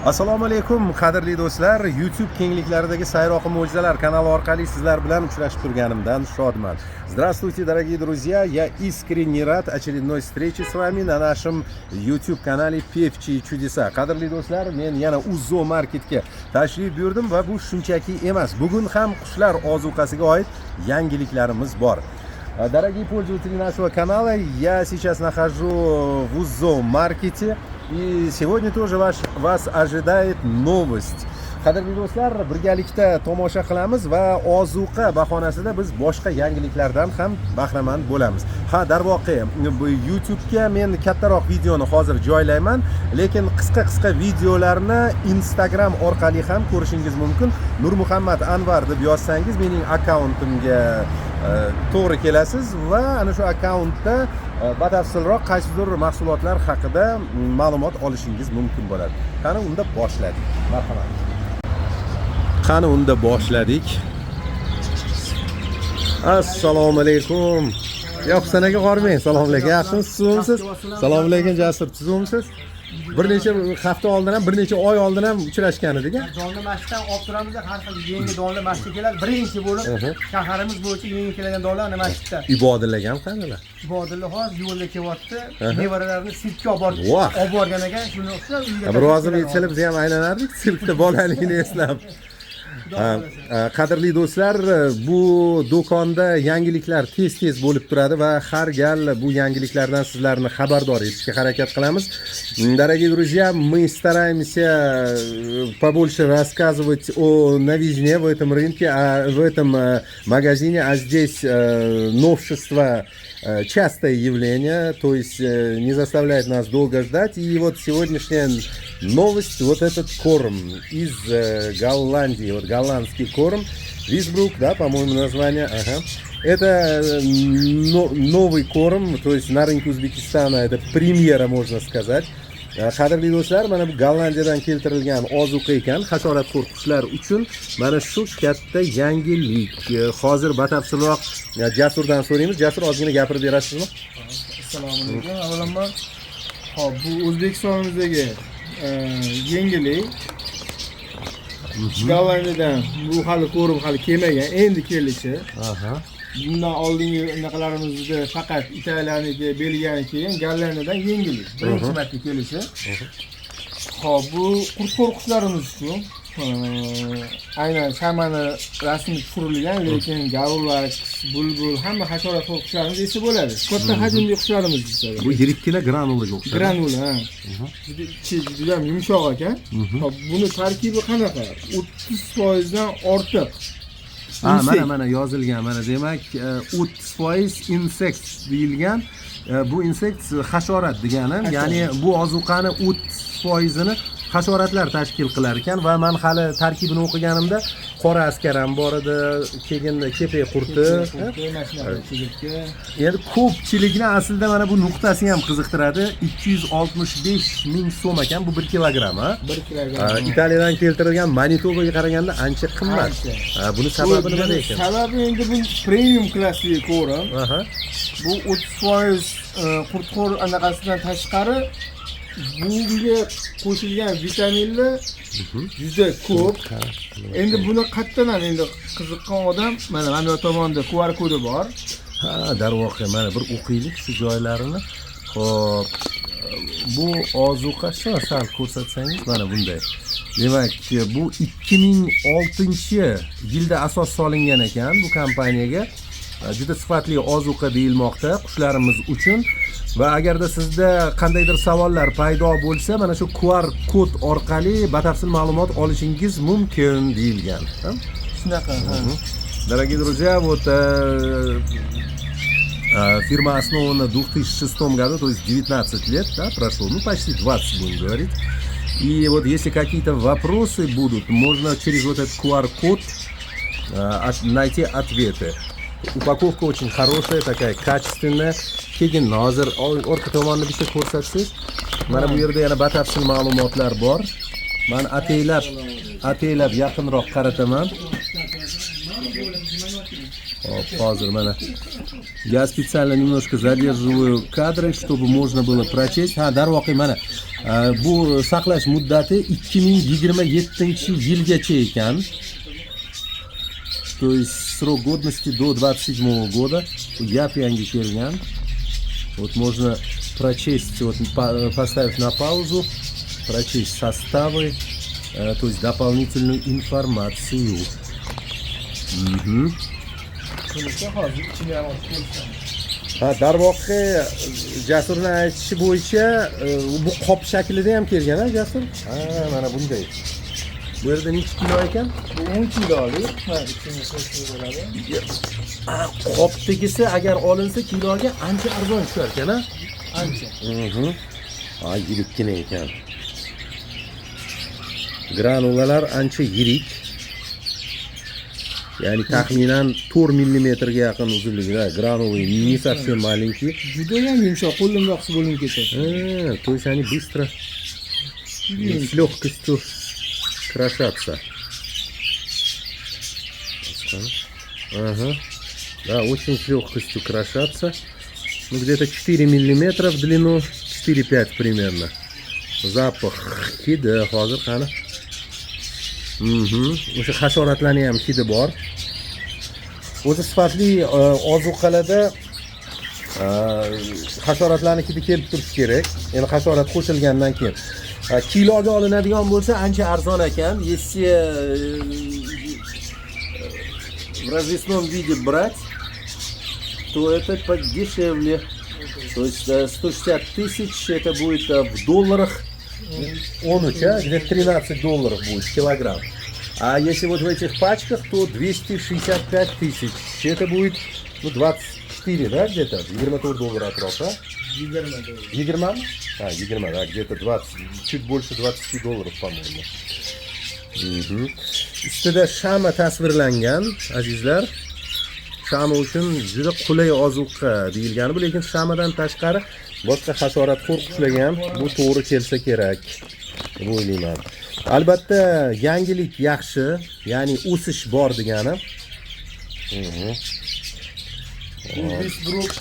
Assalomu alaykum, qadrli do'stlar. YouTube kengliklaridagi Sayroqi mo'jizalar kanali orqali sizlar bilan uchrashib turganimdan shodman. Здравствуйте, дорогие друзья. Я искренне рад очередной встрече с вами на нашем YouTube канале Певчие чудеса. Qadrli do'stlar, men yana Uzzo Marketga tashrif buyurdim va bu shunchaki emas. Bugun ham qushlar ozuqasiga oid yangiliklarimiz bor. Дорогие пользователи нашего канала, я сейчас нахожу в Уззо Маркете. И сегодня тоже вас ожидает новость. Qadrli do'stlar, birgalikda tomosha qilamiz va ozuqa bahonasida biz boshqa yangiliklardan ham bahramand bo'lamiz. Ha, darvoqe, bu YouTube'ga men kattaroq videoni hozir joylayman, lekin qisqa-qisqa videolarni Instagram orqali ham ko'rishingiz mumkin. Nurmuhammad Anvar deb yozsangiz, mening akkauntimga to'g'ri kelasiz va ana shu akkauntda batafsilroq qaysidir mahsulotlar haqida ma'lumot olishingiz mumkin bo'ladi. Qani unda boshladik. Marhamat. Qani unda boshladik. Assalomu alaykum. Yo'q, Husan aka, hormang. Assalomu alaykum. Yaxshimisiz? Tuzukmisiz? Assalomu alaykum, Jasur. Tuzukmisiz? Bir necha hafta oldin ham, bir necha oy oldin ham uchrashgan edik, a? Jonli masjiddan olib turamiz, har xil yangi donlar masjidga keladi. Birinchi bo'lib shaharimiz bo'yicha yangi kelgan donlar ana masjidda. Ibodullaga ham qanilar? Ibodulla hozir yo'lda kelyapti. Nevaralarini sirkka olib borib olib borgan ekan. Shuni o'xshab uyga Bir ozib yetsalar, biz ham aylanardik sirkda bolaligini eslab. Xudo Ha, xohlasa. ha, qadrli do'stlar, bu do'konda yangiliklar tez tez bo'lib turadi va har gal bu yangiliklardan sizlarni xabardor etishga harakat qilamiz. Дорогие друзья, мы стараемся побольше рассказывать о новизне в этом рынке, а в этом магазине, а здесь новшества частое явление, то есть не заставляет нас долго ждать. И вот сегодняшняя новость, вот этот корм из Голландии, вот голландский корм, Висбрук, да, по-моему, название, ага. Это новый корм, то есть на рынке Узбекистана это премьера, можно сказать. Qadrli do'stlar, mana bu Gollandiyadan keltirilgan ozuqa ekan, hasharotxo'r qushlar uchun mana shu katta yangilik. Hozir batafsilroq Jasurdan so'raymiz. Jasur, ozgina gapirib berasizmi? Assalomu alaykum. Avvalambor, hop, bu O'zbekistonimizdagi yangilik. Gollandiyadan bu hali корм hali kelmagan, endi kelishi. Bundan oldingi unaqalarimizda faqat Italiyaniki, Belgiyaniki kelgan, Gollandiyadan yangilik. Birinchi marta kelishi. Hop, bu qurtxo'r qushlarimiz uchun aynan shamani rasmi tushirilgan, lekin garulak, bulbul, hamma hasharotxo'r qushlarimiz yesa bo'ladi. Katta hajmli qushlarimiz desadi. Bu yirikkina granulaga o'xshaydi. Granula, ha. Juda ichi juda ham yumshoq ekan. Hop, buni tarkibi qanaqa? 30% dan ortiq. Ha, mana Insect. Mana yozilgan, mana demak, 30% insect deyilgan. Bu insect hasharot degani, ya'ni bu ozuqani 30%ini hasharotlar tashkil qilar ekan va man hali tarkibini o'qiganimda qora askar ham bor edi, keyin kepak qurti. Qurti, mana shunaqa chigirtka. Endi ko'pchilikni aslida mana bu nuqtasi ham qiziqtiradi. 265 ming so'm ekan bu 1 kilogramm, ha? 1 kilogramm. Italiyadan keltirilgan Manitobaga qaraganda ancha qimmat. Ancha. Ha, buni sababi nimada ekan? Sababi endi bu premium klassli корм. Bu 30% qurtxo'r anaqasidan tashqari bunga qo'shilgan vitaminlar juda ko'p. Endi buni qayerdan ham endi qiziqqan odam mana bu tomonda QR kodi bor. Ha, darvoqe, mana bir o'qiylik shu joylarini. Xo'p, bu ozuqa shu sal ko'rsatsangiz, mana bunday. Demak, bu 2006-yilda asos solingan ekan bu kompaniyaga. Juda sifatli ozuqa deyilmoqda qushlarimiz uchun. Va agarda sizda qandaydir savollar paydo bo'lsa, mana shu QR kod orqali batafsil ma'lumot olishingiz mumkin deyilgan. Ha? Shunaqa, ha. Дорогие друзья, вот фирма основана в 2006 году, то есть 19 лет, да, прошло, ну почти 20, будем говорить. И вот если какие-то вопросы будут, можно через вот этот QR-код найти ответы. Упаковка очень хорошая, такая качественная. Keyin hozir orqa tomonni bitta ko'rsatsangiz, mana bu yerda yana batafsil ma'lumotlar bor. Man ataylab ataylab yaqinroq qarataman. Hop, hozir mana. Я специально немножко задерживаю кадры, чтобы можно было прочесть. Ha, darvoqe, mana bu saqlash muddati 2027 yilgacha ekan. То есть срок годности до 27 года. Yap yangi kelgan. Вот можно прочесть, вот поставив на паузу, прочесть составы, то есть дополнительную информацию. Shunisi hozir ichini ham olib ko'rsam. Ha, darvoqe, Jasurni aytishi bo'yicha bu qop shaklida ham kelgan, ha, Jasur? Ha, mana bunday. Bu yerda necha kilo ekan? Bu 10 kilolik. Ha, ichini qo'shib bo'ladi. Ha, qopdagisi agar olinsa, kiloga ancha arzon tushar ekan, ha? Ancha. Ha, yirikkina ekan. Granulalar ancha yirik. Ya'ni taxminan 4 millimetrga yaqin uzunligida. Гранулы не совсем маленькие. Juda ham yumshoq, qo'limda qisib bo'linib ketadi. А, то есть они быстро, с легкостью крошатся. Ага. Да, очень с легкостью крошатся. Ну, где-то 4 миллиметра в длину, 4-5 примерно. Запах, hidi hozir qani? O'sha hasharotlarni ham hidi bor. O'zi sifatli ozuqalarda hasharotlarni hidi kelib turishi kerak. Endi hasharot qo'shilgandan keyin. Kiloga olinadigan bo'lsa, ancha arzon ekan. Если в развесном виде брать, то это подешевле. То есть 160 тысяч это будет в долларах 13, а? Где-то 13 долларов будет килограмм. А если вот в этих пачках, то 265 тысяч. Это будет, ну, 24, да, где-то? 24 доллара atrofi, а? 20 dollar. 20? А, 20, да, где-то 20, чуть больше 20 долларов, по-моему. Ustida shama tasvirlangan, azizlar. Shama uchun juda qulay ozuqa deyilgani bu, lekin shamadan tashqari boshqa hasharotxo'r qushlarga ham bu to'g'ri kelsa kerak deb o'ylayman. Albatta, yangilik yaxshi, ya'ni o'sish bor degani. Bu Wisbruk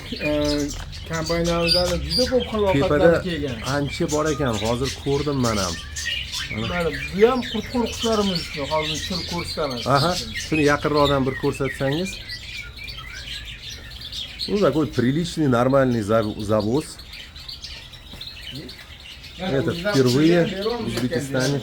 kompaniyamizdan juda ko'p xil Tepada ovqatlar kelgan. Ancha bor ekan, hozir ko'rdim men ham. Mana bu ham qurtxo'r qushlarimiz uchun hozir tushirib ko'rsataman. Aha, shuni yaqinroqdan bir ko'rsatsangiz. Ну, такой приличный, нормальный завоз. Это впервые в Узбекистане.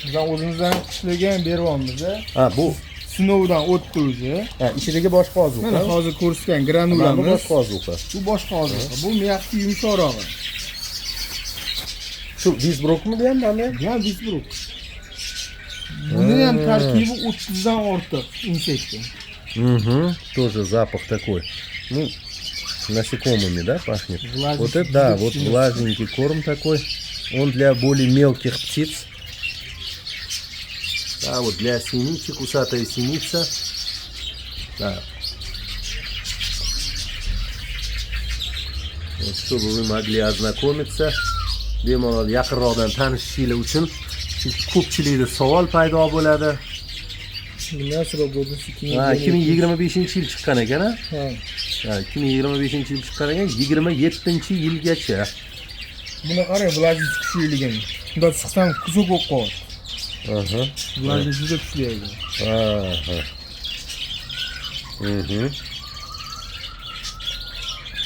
Bizdan o'zimizdan qushlarga ham beryapmiz. Ha, bu Sinovdan o'tdi o'zi. Ha, ichidagi boshqa ozuqa. Mana hozir ko'rsatgan Mana bu granulamiz. boshqa ozuqa. Bu boshqa ozuqa. Bu мягкий, yumshoqrog'i. Shu Wisbrukmi bu ham, mana? Bu ham Wisbruk. Buni ham tarkibi 30 dan ortiq insekti. Угу. Тоже запах такой. Ну, насекомыми, да, пахнет? Влажный. Вот это, да, вот влажненький корм такой. Он для более мелких птиц. Да, вот для синичек, усатая синица. Да. Вот, чтобы вы могли ознакомиться. Bemalol yaqinroqdan tanishishinglar uchun, chunki ko'pchilikda savol paydo bo'ladi. Bundan срок годности Ha, 2025 yil chiqqan ekan, ha? Ha. Ha, 2025 yil chiqqan ekan, 27 yilgacha. Buni qarang, влажность kuchliligini. Bunday siqsam кусок bo'lib qoladi. Влажность juda kuchli ekan. Aha.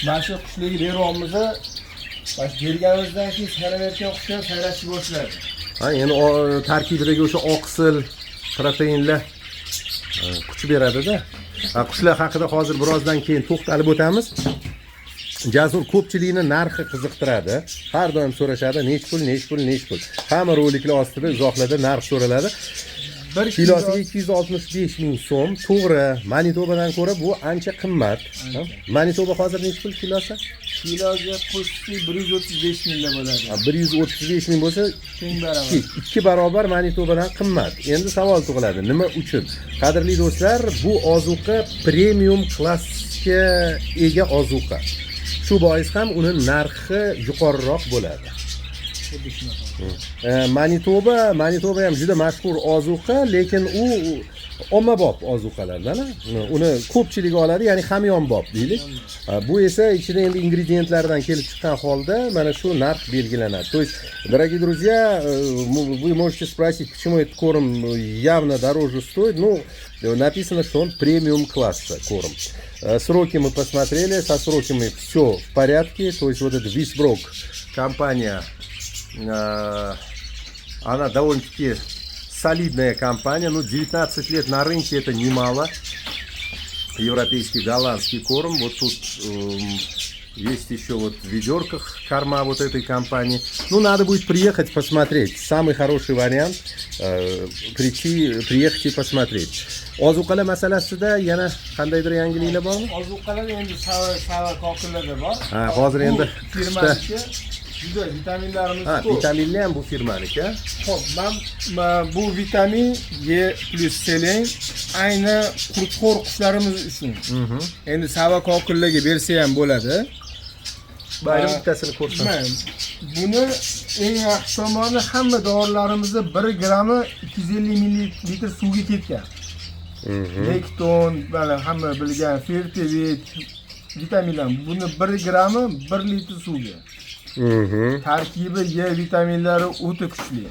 Mana shu qushlarga beryapmiz. Mana shu berganimizdan keyin sayrayotgan qushlar sayrashni boshladi. Ha, endi tarkibidagi o'sha oqsil, proteinlar kuch beradi-da. Ha, qushlar haqida hozir birozdan keyin to'xtalib o'tamiz. Jasur, ko'pchilikni narxi qiziqtiradi. Har doim so'rashadi, nech pul, nech pul, nech pul. Hamma roliklar ostida izohlarda narx so'raladi. Bir Kilosiga 265 ming so'm. To'g'ri, Manitobadan ko'ra bu ancha qimmat. Manitoba hozir nech pul kilosi? Kiloga qo'shsak 135 mingda bo'ladi. Ha, 135 ming bo'lsa, Teng barobar. ikki barobar Manitobadan qimmat. Endi savol tug'iladi, nima uchun? Qadrli do'stlar, bu ozuqa premium klassga ega ozuqa. Shu bois ham uni narxi yuqoriroq bo'ladi. Xuddi shunaqa. Manitoba ham juda mashhur ozuqa, lekin u Ommabop ozuqalardan, uni ko'pchilik oladi, ya'ni hamyonbop deylik. Bu esa ichida endi ingrediyentlardan kelib chiqqan holda mana shu narx belgilanadi. То есть, дорогие друзья, вы можете спросить, почему этот корм явно дороже стоит. Ну, написано, что он премиум класса корм. Сроки мы посмотрели, со сроками все в порядке. То есть вот этот Висброк компания, она довольно-таки солидная компания. Ну, 19 лет на рынке это немало. Европейский голландский корм. Вот тут есть еще вот в ведерках корма вот этой компании. Ну, надо будет приехать посмотреть. Самый хороший вариант прийти, приехать и посмотреть. Ozuqalar masalasida yana qandaydir yangiliklar bormi? Ozuqalar endi sava kokillarda bor. Ha, hozir endi Bu firmaniki, juda vitaminlarimiz ko'p. Vitaminli ham bu firmaniki. Xo'p, man bu vitamin E plus selen ayni qurtxo'r qushlarimiz uchun. Endi sava kokillarga bersa ham bo'ladi. Mayli, bittasini ko'rsam. Buni eng yaxshi tomoni, hamma dorilarimizni 1 grammi 250 millilitr suvga ketgan. Nekton, mana hamma bilgan Fertivit vitaminlar. Buni 1 grammi 1 litr suvga. Tarkibi E vitaminlari o'ta kuchli.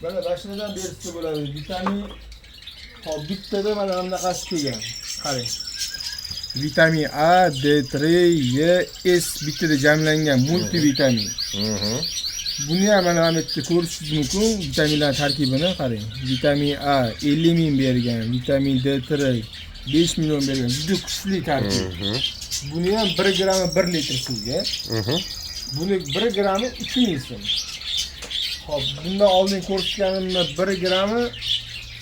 Mana mashinadan bersa bo'ladi. Vitamin hop bittada mana bunaqasi kelgan. Qarang. Vitamin A, D3, E, S bittada jamlangan multivitamin. Buni ham mana bu yerda ko'rishingiz mumkin. Vitaminlar tarkibini qarang. Vitamin A 50 ming bergan, vitamin D3 5 million bergan. Juda kuchli tarkib. Buni ham 1 grammi 1 litr suvga. Buni 1 grammi 3000 so'm. Xo'p, bundan oldin ko'rsatganimda 1 grammi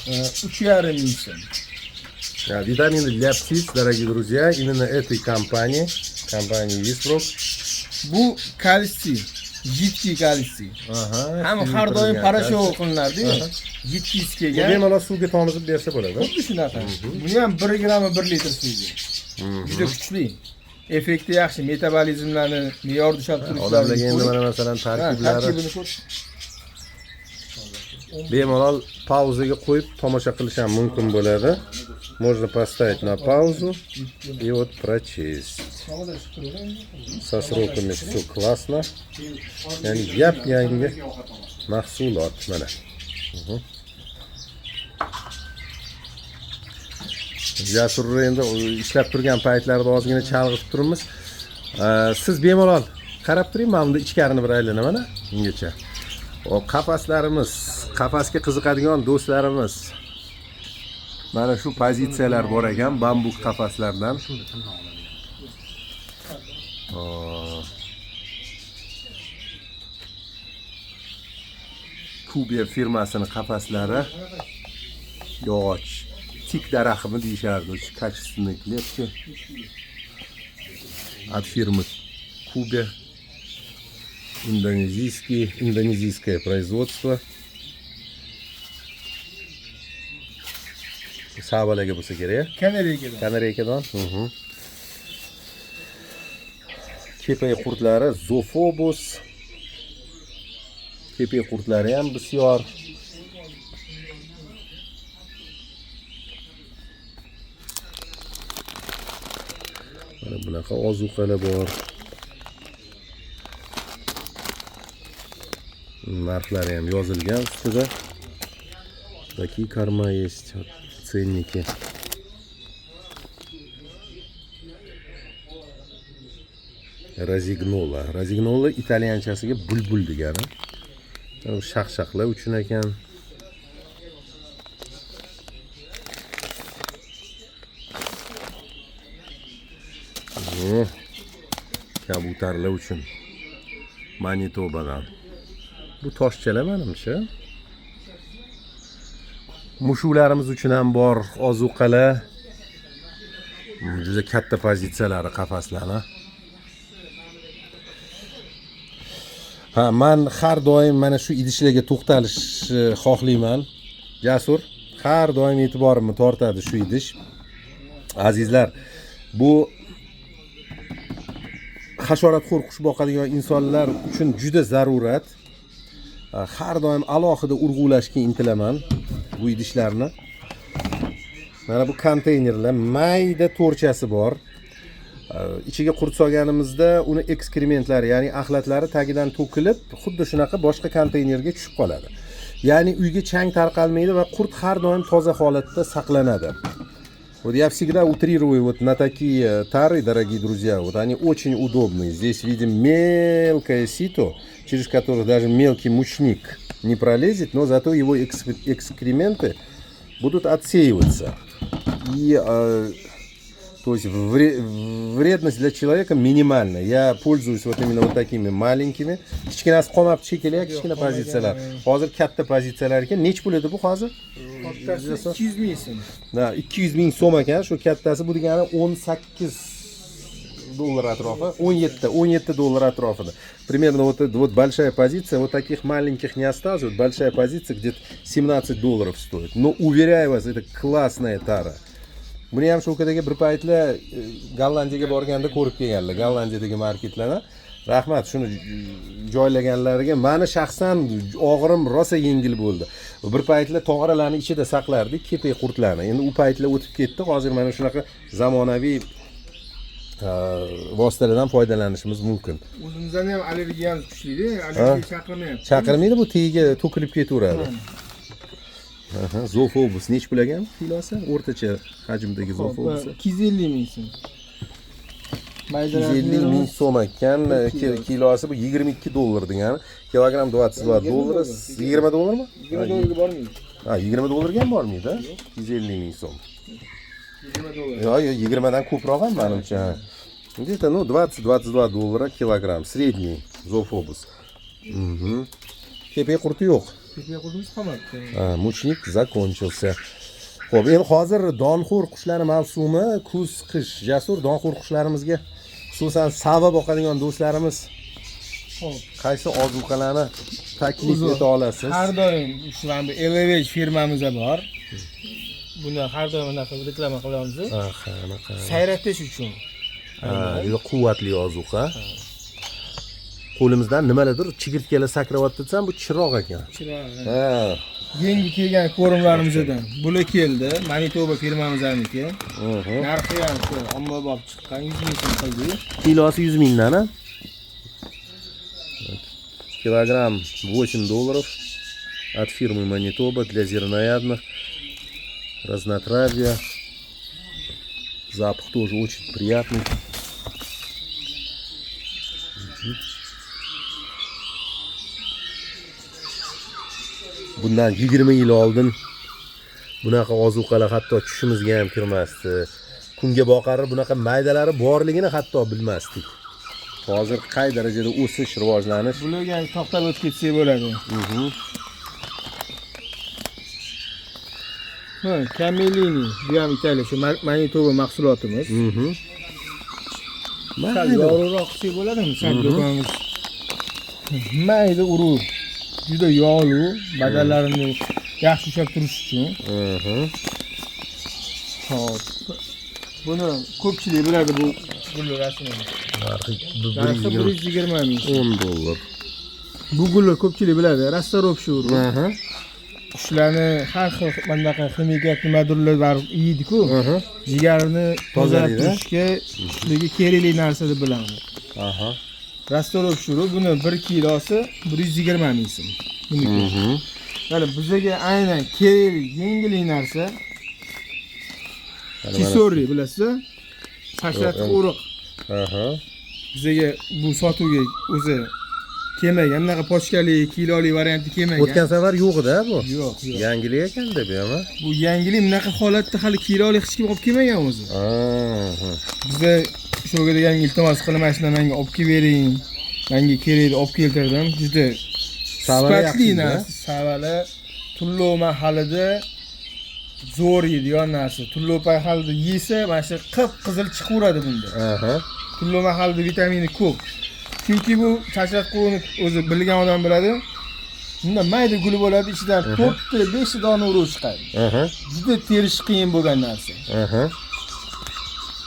3,5 ming so'm. Да, витамины для птиц, дорогие друзья, именно этой компании, компании Висброк. Bu kalsiy, жидкий kalsiy. Hamma har doim порошок qilinardi-yu. Жидкий si Bu kelgan. bemalol suvga tomizib bersa bo'ladi. Xuddi shunaqa. Buni ham 1 grammi 1 litr suvga. Juda kuchli. Effekti yaxshi, metabolizmlarni me'yorda ushlab turishlarni. Odamlarga endi mana masalan tarkiblari tarkibini ko'r. Bemalol pauzaga qo'yib tomosha qilish ham mumkin bo'ladi. Можно поставить на паузу и вот прочесть. Со сроками все классно. Ya'ni yap-yangi mahsulot mana. Jasurni endi ishlab turgan paytlarida ozgina chalg'itib turibmiz. Siz bemalol qarab turing, men bunda ichkarini bir aylanaman ungacha. Hop, qafaslarimiz, qafasga qiziqadigan do'stlarimiz. Mana shu pozitsiyalar bor ekan bambuk qafaslardan. Hop. Kubiya firmasining qafaslari yog'och, tik daraxtmi deyishardi, очень качественные клетки от фирмы Кубе, индонезийское производство. Savalaga bo'lsa kerak. Kanareykadan. Kanareykadan. Kepak qurtlari Zophobus. Kepak qurtlari ham bisyor. Mana bunaqa ozuqalar bor. Narxlari ham yozilgan ustida. Такие корма есть, вот, ценники. Razignola. Razignola italyanchasiga bulbul degani. Bu shaqshaqlar uchun ekan. Kabutarlar uchun. Manitobadan. Bu toshchalar menimcha. Mushuklarimiz uchun ham bor ozuqalar. Juda katta pozitsiyalari qafaslarni. Ha, men har doim mana shu idishlarga to'xtalishni xohlayman. Jasur, har doim e'tiborimni tortadi shu idish. Azizlar, bu hasharotxo'r qush boqadigan insonlar uchun juda zarurat. Har doim alohida urg'ulashga intilaman bu idishlarni. Mana bu konteynerlar, mayda to'rchasi bor. Ichiga qurt solganimizda uni ekskrementlari, ya'ni axlatlari tagidan to'kilib, xuddi shunaqa boshqa konteynerga tushib qoladi. Ya'ni uyga chang tarqalmaydi va qurt har doim toza holatda saqlanadi. Вот я всегда утрирую вот на такие тары, дорогие друзья, вот они очень удобные. Здесь видим мелкое сито, через которое даже мелкий мучник не пролезет, но зато его экскременты будут отсеиваться. И то есть вредность для человека минимальная. Я пользуюсь вот именно вот такими маленькими. Kichkinasi qolmabdi shekilli, kichkina pozitsiyalar. Hozir katta pozitsiyalar ekan. Nech pul edi bu hozir? Kattasi 200 ming so'm. Ha, 200 ming so'm ekan shu kattasi. Bu degani 18 dollar atrofi, 17, 17 dollar atrofida. Примерно вот это вот большая позиция, вот таких маленьких не осталось, вот большая позиция где-то 17 долларов стоит. Но уверяю вас, это классная тара. Buni ham shu o'lkadagi bir paytlar Gollandiyaga borganda ko'rib kelganlar, Gollandiyadagi marketlardan. Rahmat shuni joylaganlariga. Mani shaxsan og'irim rosa yengil bo'ldi. Bir paytlar tog'oralarni ichida saqlardik kepak qurtlarni. Endi u paytlar o'tib ketdi. Hozir mana shunaqa zamonaviy vositalardan foydalanishimiz mumkin. O'zimizdan ham allergiyamiz kuchlida, allergiya chaqirmayapti. Chaqirmaydi, bu tagiga to'kilib ketaveradi. Aha, Zophobus nech pul ekan kilosi? O'rtacha hajmdagi Zophobus. 250 ming so'm. 250 ming so'm ekan kilosi, bu 22 dollar degani. Kilogramm 22 dollar. 20 dollarmi? 20 dollarga bormaydi. Ha, 20 dollarga ham bormaydi, ha? 250 ming so'm. 20 dollar. Yo'q, yo'q, 20 dan ko'proq ham manimcha. Где-то, ну, 20-22 доллара килограмм. Средний Zophobus. Kepak qurti yo'q. Kepak qurtimiz qolmabdi. Ha, мучник закончился. Xo'p, endi hozir donxo'r qushlar mavsumi, kuz, qish. Jasur, donxo'r qushlarimizga, xususan sava boqadigan do'stlarimiz Xo'p. qaysi ozuqalarni taklif O'zi eta olasiz? Har doim shu mana bu Elevate firmamizda bor. Buni har doim anaqa reklama qilamiz. Aha, anaqa. Sayratish uchun. Ha, juda quvvatli ozuqa. Qo'limizdan nimalardir chigirtkalar sakrayapti desam, bu chiroq ekan. Chiroq. Ha. Yangi kelgan ko'rimlarimizdan bular keldi. Manitoba firmamizniki. Narxi ham shu ommabop chiqqan, 100 ming so'm qildik. Kilosi 100 mingdan, a? Килограмм 8 долларов от фирмы Manitoba для зерноядных. Разнотравья. Запах тоже очень приятный. Bundan 20 yil oldin bunaqa ozuqalar hatto tushimizga ham kirmasdi. Kunga boqari bunaqa maydalari borligini hatto bilmasdik. Hozir qay darajada o'sish, rivojlanish. Bularga ham to'xtab o'tib ketsak bo'ladi. Ha, Camellini, bu ham Italiya, shu Manitoba mahsulotimiz. Sal yorug'roq qilsak bo'ladimi? Sal do'konimiz. Mayda urug', juda yog'li, badanlarini yaxshi ushlab turish uchun. Xo'p. Buni ko'pchilik biladi bu gulni rasmini. Narxi Narxi 120 ming. 10 dollar. Bu gulni ko'pchilik biladi. Rastarovsha urug'. Qushlarni har xil bunaqa ximikat nimadirlar barib yeydi-ku. Jigarni tozalab Tozalaydi. turishga qushligi kerakli narsa deb bilamiz. Rastarovsha urug', buni 1 kilosi 120 ming so'm. Buniki. Mana bizga aynan kerakli yengillik narsa. Chisori bilasiz-a? Sachratib urug'. Bizga bu sotuvga o'zi kelmagan, bunaqa pochkali, kiloli varianti kelmagan. O'tgan safar yo'q edi bu. Yo'q, yo'q. Yangilik ekanda bu ham, a? Bu yangilik, bunaqa holatda hali kiloli hech kim olib kelmagan o'zi. Bizda shu yerga ham iltimos qilib, mana shuni menga olib kelib bering. Menga kerak deb olib keltirdim. Juda Savala sifatli yaxshi, narsa. Savala Tullo mahalida zo'r yeydigan narsa. Tullo mahalida yesa, mana shu qip-qizil chiqaveradi bunda. Tullo mahalida vitamini ko'p. Chunki bu chachratquvni o'zi bilgan odam biladi. Bunda mayda guli bo'ladi, ichidan 4ta, 5ta dona urug' chiqadi. Juda terish qiyin bo'lgan narsa.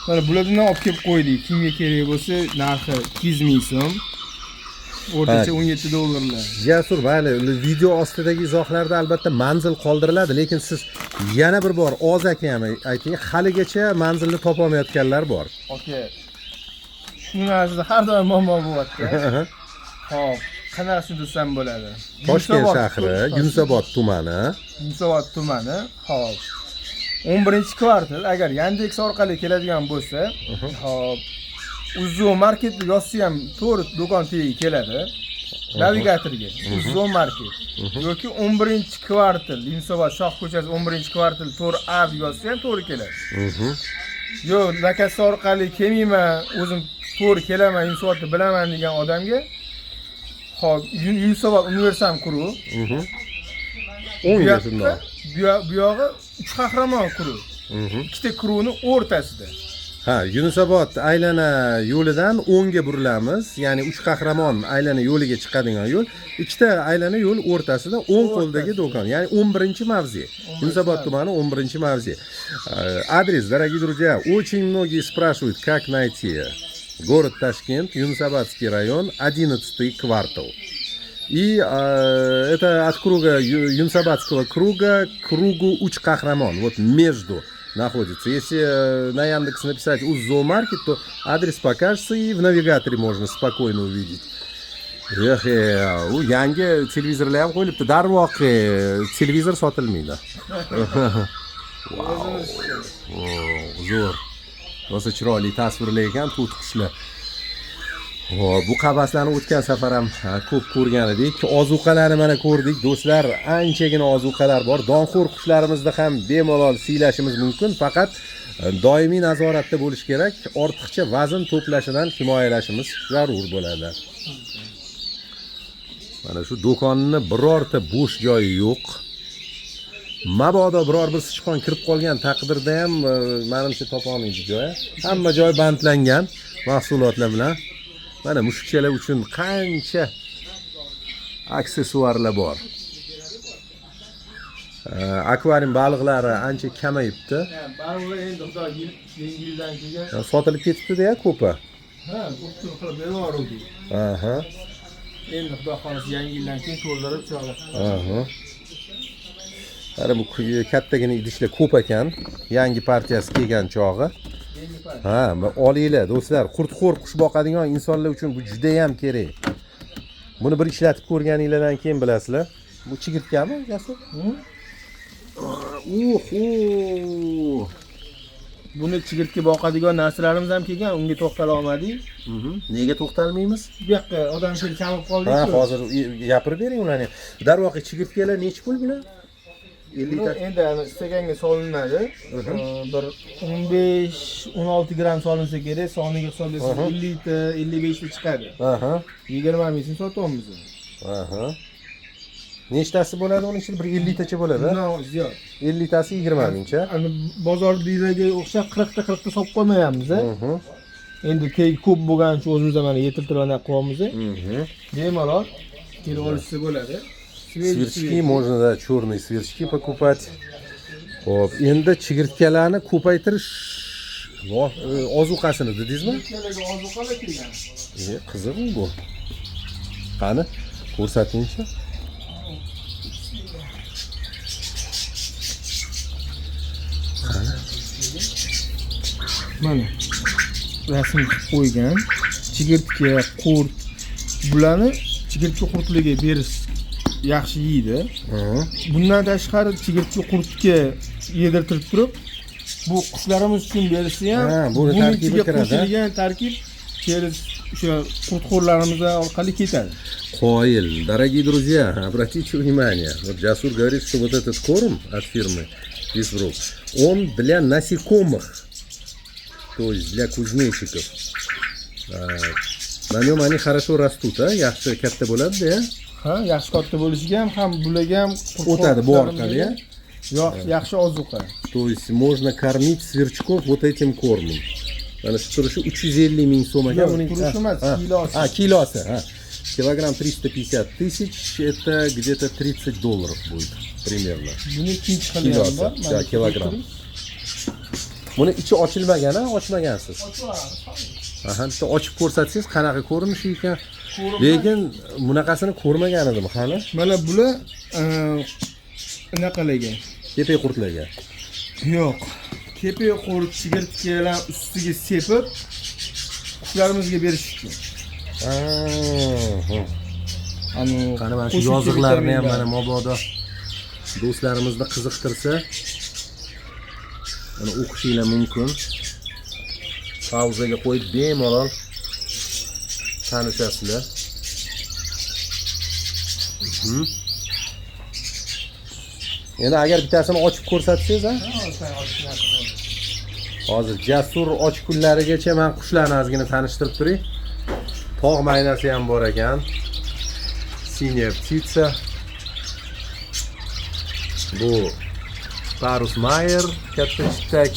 Mana bulardan olib kelib qo'ydik. Kimga kerak bo'lsa, narxi 200 ming so'm. O'rtacha 17 dollarlar. Jasur, mayli, video ostidagi izohlarda albatta manzil qoldiriladi, lekin siz yana bir bor og'zaki ham ayting, haligacha manzilni topolmayotganlar bor. Aka, shu narsada har doim muammo bo'lyapti. Xo'p, qanaqa tushuntirsam bo'ladi? Toshkent Yunusobod- shahri, Yunusobod tumani. Yunusobod tumani. Xo'p. 11-kvartal agar Yandex orqali keladigan bo'lsa, xo'p, Uzzo Market deb yozsa ham to'g'ri do'kon tagiga keladi. Navigatorga Uzzo Market yoki 11-kvartal Yunusobod Shoh ko'chasi 11-kvartal 4A deb yozsa ham to'g'ri keladi. Yo'q, заказ orqali kelmayman, o'zim to'g'ri kelaman, Yunusobodni bilaman degan odamga, xo'p, Yunusobod universal круг. O'ngga shundoq. Bu yog'i uch qahramon круг. Ikkita круг ni o'rtasida. Ha, Yunusobod aylana yo'lidan o'ngga burilamiz, ya'ni uch qahramon aylana yo'liga chiqadigan yo'l, ikkita aylana yo'l o'rtasida o'ng qo'ldagi do'kon, ya'ni 11 mavze. Yunusobod tumani 11 mavze. Адрес, дорогие друзья, очень многие спрашивают, как найти. Город Ташкент, Юнусабадский район, 11 квартал. И это от круга Юнусабадского круга к кругу Уч-Кахрамон. Вот между находится. Если на Яндекс написать Уззоомаркет, то адрес покажется, и в навигаторе можно спокойно увидеть. Эх, u yangi televizorlar ham qo'yilibdi. Darvoqe, televizor sotilmaydi. Vau. Zo'r. Rosa chiroyli tasvirlar ekan to'tiqushlar. Xo'p, bu qafaslarni o'tgan safar ham ko'p ko'rgan edik. Ozuqalarni mana ko'rdik, do'stlar, anchagina ozuqalar bor. Donxo'r qushlarimizni ham bemalol siylashimiz mumkin, faqat doimiy nazoratda bo'lish kerak. Ortiqcha vazn to'plashidan himoyalashimiz zarur bo'ladi. Mana shu do'konni birorta bo'sh joyi yo'q. Mabodo biror bir sichqon kirib qolgan taqdirda ham manimcha topa olmaydi joyi. Hamma joy bandlangan mahsulotlar bilan. Mana mushukchalar uchun qancha aksessuarlar bor. Akvarium baliqlari ancha kamayibdi. Baliqlar endi xudo yil, yangi yildan keyin Sotilib ketibdi-da ko'pi. Ha, o'ttin qilib berib. Endi xudo xohlasa yangi yildan keyin to'ldirib chiroyli. Mana bu kattagina idishlar ko'p ekan. Yangi partiyasi kelgan chog'i. Yangi partiya. Ha, olinglar do'stlar, qurtxo'r qush boqadigan insonlar uchun bu juda ham kerak. Buni bir ishlatib ko'rganinglardan keyin bilasizlar. Bu chigirtkami, Jasur? Uhu. Buni chigirtka boqadigan narsalarimiz ham kelgan, unga to'xtala olmadik. Nega to'xtalmaymiz? Bu yoqqa odam kelib kamib qoldik. Ha, hozir gapirib bering ularni. Darvoqe, chigirtkalar nechi pul bular? 50 Buni ta. endi istaganga solinadi. Bir 15-16 gramm solinsa kerak, soniga hisoblasak 50 ta, 55 ta chiqadi. 20 ming so'm sotyapmiz. Aha. Nechtasi bo'ladi uning ichida? Bir 50 tacha bo'ladi. Bundan ziyod. 50 tasi 20 mingcha. Ani bozordagilarga o'xshab 40 ta 40 ta solib qo'ymayapmiz. Endi tegi ko'p bo'lgani uchun o'zimiz ham mana yetiltirib anaqa qilyapmiz. Bemalol kelib olishsa bo'ladi. Сверчки можно, да, черные сверчки покупать. Xo'p, endi chigirtkalarni ko'paytirish ozuqasini dedingizmi? Chigirtkalarga ozuqalar kelgan. Qiziq bu. Qani, ko'rsatingchi. Mana rasm qilib qo'ygan. Chigirtka, qurt, bularni chigirtka qurtliga berish yaxshi yeydi. Bundan tashqari chigirtka qurtga yedirtirib turib, bu qushlarimiz uchun berishsa ham, Ha, buni buning tarkibi ichiga kiradi, ha? qo'shilgan tarkib через o'sha qurtxo'rlarimiz orqali ketadi. Qoyil. Дорогие друзья, обратите внимание, вот Джасур говорит, что вот этот корм от фирмы Висбрук, он для насекомых, то есть для кузнечиков. На нем они хорошо растут, а? Yaxshi katta bo'ladi-da, Ha, yaxshi katta bo'lishiga ham, ham bularga ham O'tadi bu orqali, a? Yo'q, yaxshi ozuqa. То есть можно кормить сверчков вот этим кормом. Mana shu turishi 350 ming so'm ekan Yo'q, buning. turishi emas, kilosi. Ha, kilosi, ha. Килограмм 350 тысяч, это где-то 30 долларов будет примерно. Buni ikkinchi xili ham Kilosi, bor. да, kilogramm. Buni ichi ochilmagan, ha, ochmagansiz. Aha, bitta ochib ko'rsatsangiz qanaqa ko'rinishi ekan. Ko'rinmas. Lekin bunaqasini ko'rmagan edim hali. Mana bular anaqalarga. Kepak qurtlarga. Yo'q. Kepak qurt, chigirtkalar ustiga sepib qushalarimizga berish uchun. Ha. Anu Qani, mana shu qo'shimcha yoziqlarni ham vitaminlar. Mana mabodo do'stlarimizni qiziqtirsa, mana o'qishinglar mumkin. Pauzaga qo'yib bemalol tanishasizlar. Endi agar bittasini ochib ko'rsatsangiz, ha? Hozir Jasur och kunlarigacha men qushlarni ozgina tanishtirib turay. Tog' maynasi ham bor ekan. Синяя птица. Bu Parus Mayer, katta chittak,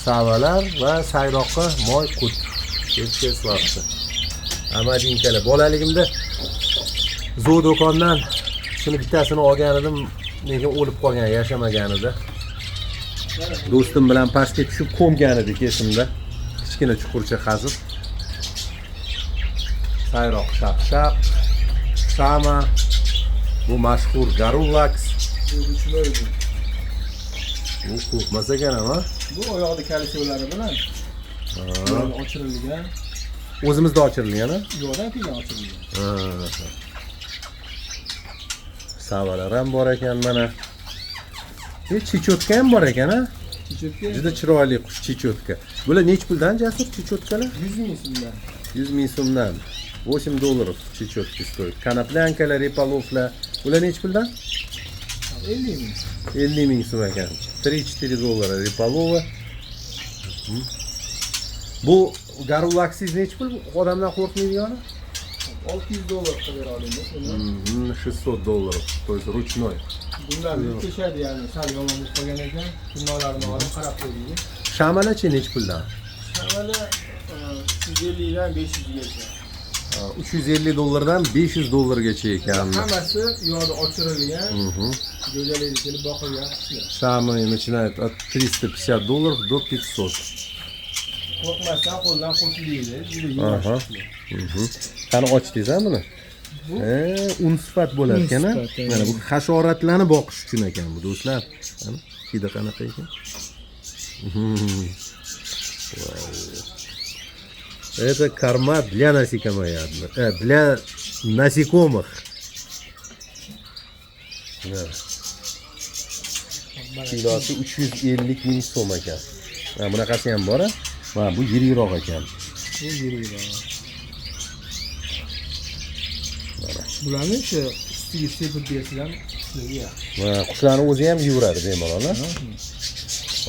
savalar va sayroqi moyqut. Ketsa. Amadinkalar. Bolaligimda zoodo'kondan shuni bittasini olgan edim, lekin o'lib qolgan, yashamagan edi. Do'stim bilan pastga tushib ko'mgan edik esimda. Kichkina chuqurcha qazib. Sayroq shaq-shaq, shama, bu mashhur Garulax. Bu. Bu qo'rqmas ekan ham, ha? Bu oyog'ida kalsiyumlari bilan. Bular ochirilgan. O'zimizda ochirilgan, ha? Yo'qdan keyin ochirilgan. Ha. Savalar ham bor ekan mana. Чечётка ham bor ekan, ha? Чечётка. Juda chiroyli qush чечётка. Bular nechi puldan, Jasur, чечётка lar? 100 ming so'mdan. 100 ming so'mdan. 8 долларов чечетки стоит. Коноплянка lar, реполов lar. Bular nechi puldan? 50 ming. 50 ming so'm ekan. 3-4 доллара реполова. Bu Garulaxingiz nechi pul? Odamdan qo'rqmaydigani? 600 dollar qilib bera olamiz uni. 600 долларов, то есть ручной. Bunlar kechadi, ya'ni sal yomon bo'lib qolgan ekan. Tirnoqlarini olib qarab qo'ydik. Shamalachi nechi puldan? Shamala 350 dan 500 gacha. 350 dollardan 500 dollargacha ekan. Hammasi yo'lda ochirilgan, go'zalligi kelib boqilgan qushlar. Самые начинают от 350 долларов до 500. Qo'rqmasdan qo'ldan qurtlaydi. Juda yumush qushlar. Qani, ochdingiz a buni? Un sifat bo'lar ekan, a? Un sifat, Mana bu hasharotlarni boqish uchun ekan bu, do'stlar. Qani, hidi qanaqa ekan? Vau. Это корма для насекомоядных, для насекомых. Да. Kilosi 350 ming so'm ekan. Ha, bunaqasi ham bor, a? Mana bu yirikroq ekan. Bu yirikroq. Bularni o'sha ustiga sepib bersalar qushlarga yaxshi. Va qushlarni o'zi ham yeyveradi bemalol, a?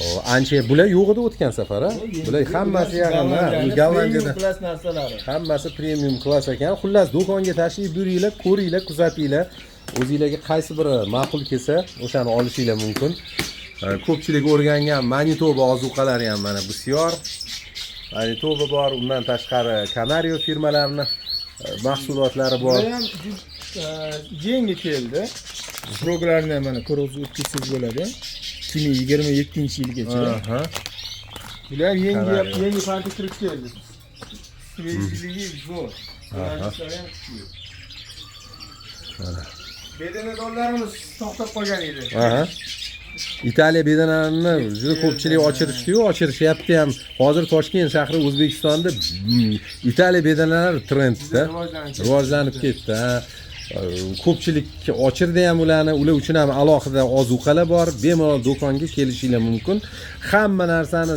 O, ancha bular yo'q edi o'tgan safar, a? Bular hammasi yaqin, ha, Gollandiyada. Premium klass narsalari. Hammasi premium klass ekan. Xullas, do'konga tashrif buyuringlar, ko'ringlar, kuzatinglar. O'zinglarga qaysi biri ma'qul kelsa, o'shani olishinglar mumkin. Ko'pchilik o'rgangan Manitoba ozuqalari ham mana bisyor. Manitoba bor, undan tashqari Canario firmalarini mahsulotlari bor. Bular ham yangi keldi. Срок larini ham mana ko'rib o'tkazsangiz bo'ladi. 2027-yilgacha. Bular ham yangi Canario. Yangi partiya kirib keldi. Свежий ligi zo'r. Yo'nalishlari ham kuchli. Bedana donlarimiz to'xtab qolgan edi. Aha. Italiya bedanalarini juda ko'pchilik ochirishdi-yu, ochirishyapti ham. Hozir Toshkent shahri, O'zbekistonda Italiya bedanalari trendda. Rivojlanib ketdi. Rivojlanib ketdi. Ha. Ko'pchilik ochirdi ham ularni, ular uchun ham alohida ozuqalar bor. Bemalol do'konga kelishinglar mumkin. Hamma narsani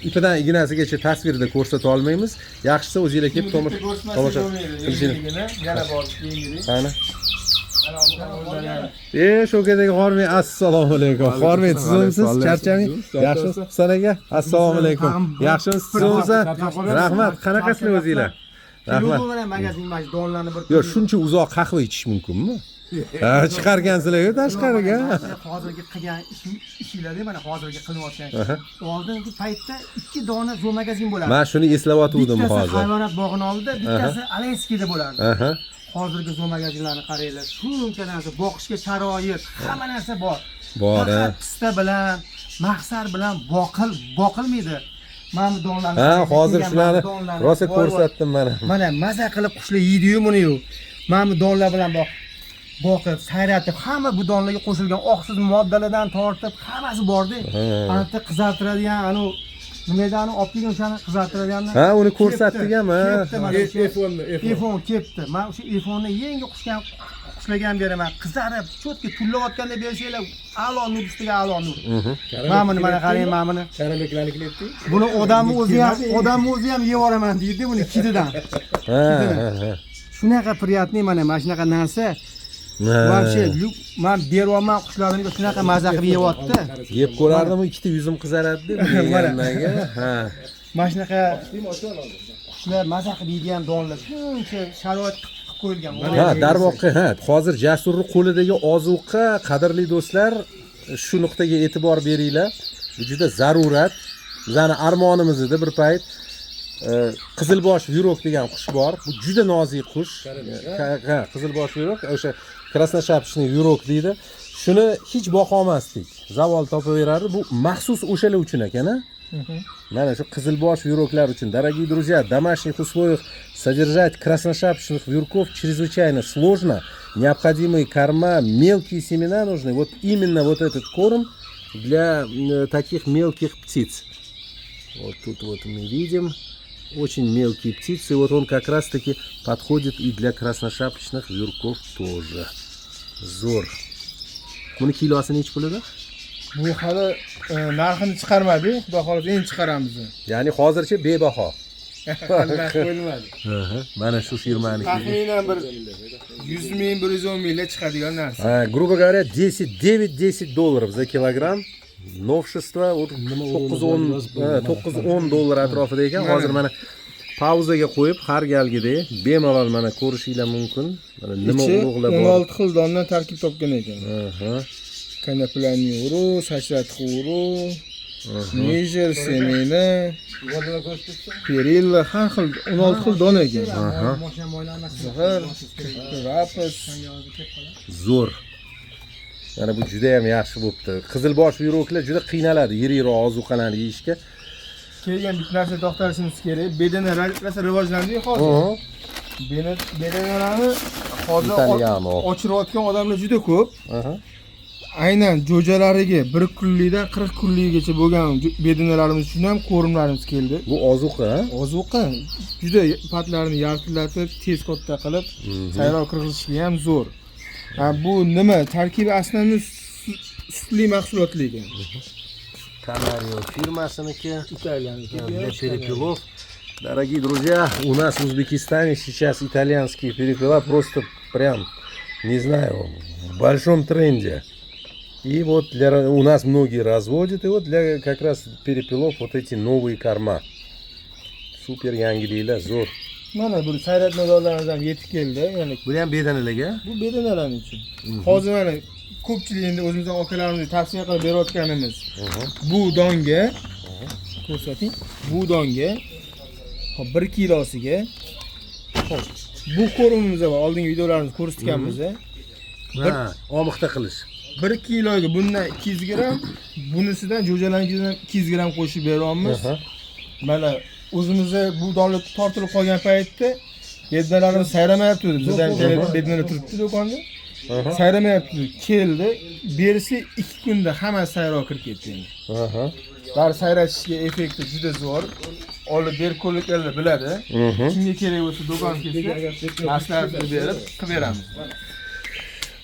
ipidan ignasigacha tasvirda ko'rsata olmaymiz. Yaxshisi o'zinglar kelib Bitta ko'rsatmasak tomosha bo'lmaydi. qilishinglar. Yangiligini yana bor yangilik. Qani? Mana o'zlari ham. Shokadagi Xormey, assalomu alaykum. Xormey, tuzukmisiz? Charchamang. Yaxshimisiz, Husan aka? Assalomu alaykum. Yaxshimisiz, tuzukmisiz? Rahmat. Qanaqasizlar o'zinglar? Rahmat. Mana magazin, mana shu donlarni bir Yo'q, shuncha uzoq qahva ichish mumkinmi? Ha, chiqargansizlar-ku tashqariga. Hozirgi qilgan ishinglarda, mana hozirgi qilayotgan. Oldingi paytda ikki dona zoomagazin bo'lardi. Men shuni eslayotgandim Bittasi hozir. Hayvonot bog'ini oldida, bittasi Alenskiyda bo'lardi. Hozirgi zoomagazinlarni qaranglar, shuncha narsa, boqishga sharoit, hamma narsa bor. Bor, ha. Faqat pista bilan, mahsar bilan boqilmaydi. Mana bu donlarni. Ha, hozir shularni Donlarni. rosa Voy, voy. ko'rsatdim mana. Mana maza qilib qushlar yeydi-yu buni-yu. Mana bu donlar bilan boqib, sayratib, hamma bu donlarga qo'shilgan oqsiz moddalardan tortib hammasi borda. Ana yerda qizartiradigan, anu nima edi, anu olib kelgan o'shani qizartiradiganni. Ha, uni ko'rsatdik ham, ha. Kepti mana o'sha. F10ni, F10. F10 kepti. Men o'sha F10ni yangi qushgan qushlagan beraman. Qizarib, чётко tullayotganda bersanglar, a'lo nur ustiga a'lo nur. Mana buni mana qarang, mana buni. Karabeklarni kletdi. Buni odamni o'zi ham yeyaveraman deydi buni kididan. Ha, ha, ha. Shunaqa приятный mana shunaqa narsa. Ha. Вообще, man beryapman qushlarimga, shunaqa maza qilib yeyapti. Yeb ko'rardim, ikkita yuzim qizaradi deb yegandan. Ha. Mana shunaqa qushlar maza qilib yeydigan donlar. Shuncha sharoit qilib qo'yilgan. Ha, darvoqe, ha, hozir Jasurning qo'lidagi ozuqa, qadrli do'stlar, shu nuqtaga e'tibor beringlar. Bu juda zarurat. Bizani armonimiz edi bir payt. Qizilbosh вьюрок degan qush bor. Bu juda nozik qush. Ha, qizilbosh вьюрок, o'sha красношапочный вьюрок deydi. Shuni hech boqa olmasdik. Zavol topaverardi. Bu maxsus o'shalar uchun ekan, a? Mana shu qizilbosh вьюрок lar uchun. Дорогие друзья, в домашних условиях содержать красношапочных вьюрков чрезвычайно сложно. Необходимые корма, мелкие семена нужны. Вот именно вот этот корм для таких мелких птиц. Вот тут вот мы видим очень мелкие птицы. Вот он как раз-таки подходит и для красношапочных вьюрков тоже. Zo'r. Buni kilosi nechi pul edi? Bu hali narxini chiqarmadik, xudo xohlasa endi chiqaramiz. Ya'ni hozircha bebaho. Hali narx qo'yilmadi. Mana shu firmaniki. Taxminan bir 100 ming, 110 mingga chiqadigan narsa. А, грубо говоря, 10, 9-10 долларов за килограмм. Новшество вот 9-10 9-10 dollar atrofida ekan. Hozir mana pauzaga qo'yib har galgidek bemalol mana ko'rishinglar mumkin. Mana nima Ichi urug'lar bor. 16 xil dondan tarkib topgan ekan. Конопляный urug', sachratqi urug', niger, semena, perilla, har xil 16 xil don ekan. Mashina moylanmasin. Zig'ir, raps, Zo'r. Mana bu juda ham yaxshi bo'pti. Qizilbosh вьюрок lar juda qiynaladi yirik ozuqalarni yeyishga. Keyin bitta narsa to'xtalishimiz kerak. Bedana rosa rivojlandi hozir. Bedanalarni hozir Italiano. ochirayotgan odamlar juda ko'p. Aynan jo'jalariga 1 kunlikdan 40 kunligigacha bo'lgan bedanalarimiz uchun ham корм larimiz keldi. Bu ozuqa, ha? Ozuqa juda patlarini yaltillatib, tez katta qilib, sayrov kirgizishga ham zo'r. Ha, bu nima? Tarkibi aslida sutli mahsulotli ekan. Canario firmasiniki. Italyaniki. Для перепелов. Дорогие друзья, у нас в Узбекистане сейчас итальянские перепела просто прям, не знаю, в большом тренде. И вот у нас многие разводят, и вот для как раз перепелов вот эти новые корма. Супер yangiliklar, zo'r. Mana bu sayratma donlarimiz ham yetib keldi. Ya'ni Bu ham bedanalarga. bu bedanalar uchun. Hozir mana ko'pchilik endi o'zimizdan akalarimizga tavsiya qilib berayotganimiz bu donga ko'rsating. Bu donga hop 1 kilosiga hop bu корм imiz bor. Oldingi videolarimizda ko'rsatganmiz. Ha, omixta qilish. 1 kiloga bundan 200 gramm, bunisidan jo'jalarnikidan 200 gramm qo'shib beryapmiz. Mana o'zimizda bu donlar tortilib qolgan paytda bedanalarimiz sayramayapti. Bizda bedanalar turibdi do'konda. Sayramayapti. Keldi, bersa 2 kunda hammasi sayrov kirib ketdi endi. Bari sayratishga effekti juda zo'r. Olib berko'liklar biladi. Kimga kerak bo'lsa do'kon kelsa, maslahatini berib qilib beramiz.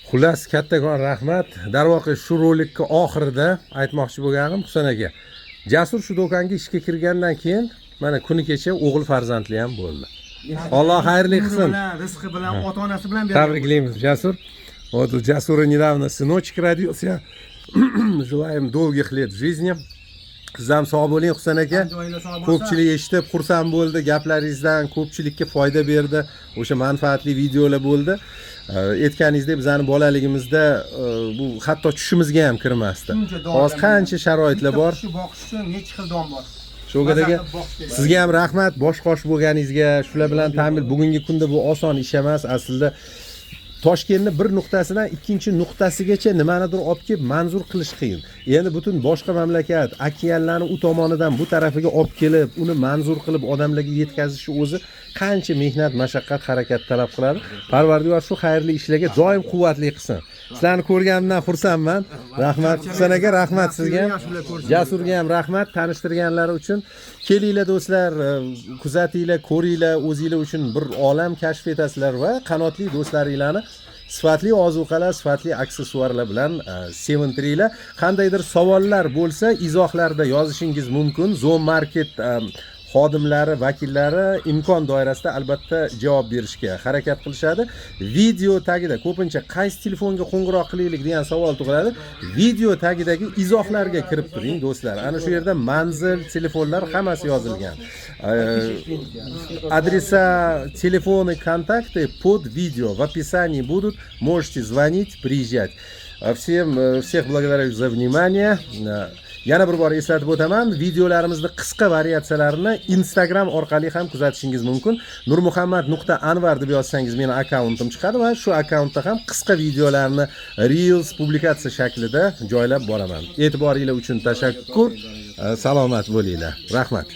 Xullas, kattakon rahmat. Darvoqe, shu rolikka oxirida aytmoqchi bo'lganim, Husan aka. Jasur shu do'konga ishga kirgandan keyin mana kuni kecha o'g'il farzandli ham bo'ldi. Alloh xayrli qilsin. Bilan, rizqi bilan, ota onasi bilan beradi. Tabriklaymiz, Jasur. Вот у Jasura недавно сыночек родился. Желаем долгих лет жизни. Siz ham sog' bo'ling, Husan aka. Joyinglar sog' bo'lsa. Ko'pchilik eshitib xursand bo'ldi gaplaringizdan, ko'pchilikka foyda berdi. O'sha manfaatli videolar bo'ldi. Aytganingizdek, bizani bolaligimizda bu hatto tushimizga ham kirmasdi. Shuncha don Hozir qancha sharoitlar Bitta bor. qushni boqish uchun necha xil don bor. Shugat aka, Maza qilib boqish kerak. Sizga ham rahmat, bosh qosh bo'lganingizga, shular bilan ta'min. Bugungi kunda bu oson ish emas aslida. Toshkentni bir nuqtasidan ikkinchi nuqtasigacha nimanidir olib kelib manzur qilish qiyin. Endi butun boshqa mamlakat, okeanlarni u tomonidan bu tarafiga olib kelib, uni manzur qilib odamlarga yetkazishi o'zi qancha mehnat, mashaqqat, harakat talab qiladi. Parvardigor shu xayrli ishlarga doim quvvatli qilsin. Sizlarni ko'rganimdan xursandman. Rahmat Husan aka, rahmat sizga. Jasurga ham rahmat tanishtirganlari uchun. Kelinglar do'stlar, kuzatinglar, ko'ringlar, o'zinglar uchun bir olam kashf etasizlar va qanotli do'stlaringlarni sifatli ozuqalar, sifatli aksessuarlar bilan sevintiringlar. Qandaydir savollar bo'lsa, izohlarda yozishingiz mumkin. Zoomarket xodimlari, vakillari imkon doirasida albatta javob berishga harakat qilishadi. Video tagida ko'pincha qaysi telefonga qo'ng'iroq qilaylik degan savol tug'iladi. Video tagidagi izohlarga kirib turing do'stlar. Ana shu yerda manzil, telefonlar hammasi yozilgan. Адреса, телефоны, контакты под видео в описании будут. Можете звонить, приезжать. Всех благодарю за внимание. Yana bir bor eslatib o'taman, videolarimizni qisqa variatsiyalarini Instagram orqali ham kuzatishingiz mumkin. Nurmuhammad.anvar deb yozsangiz, meni akkauntim chiqadi va shu akkauntda ham qisqa videolarni Reels publikatsiya shaklida joylab boraman. E'tiboringlar uchun tashakkur. Salomat bo'linglar. Rahmat.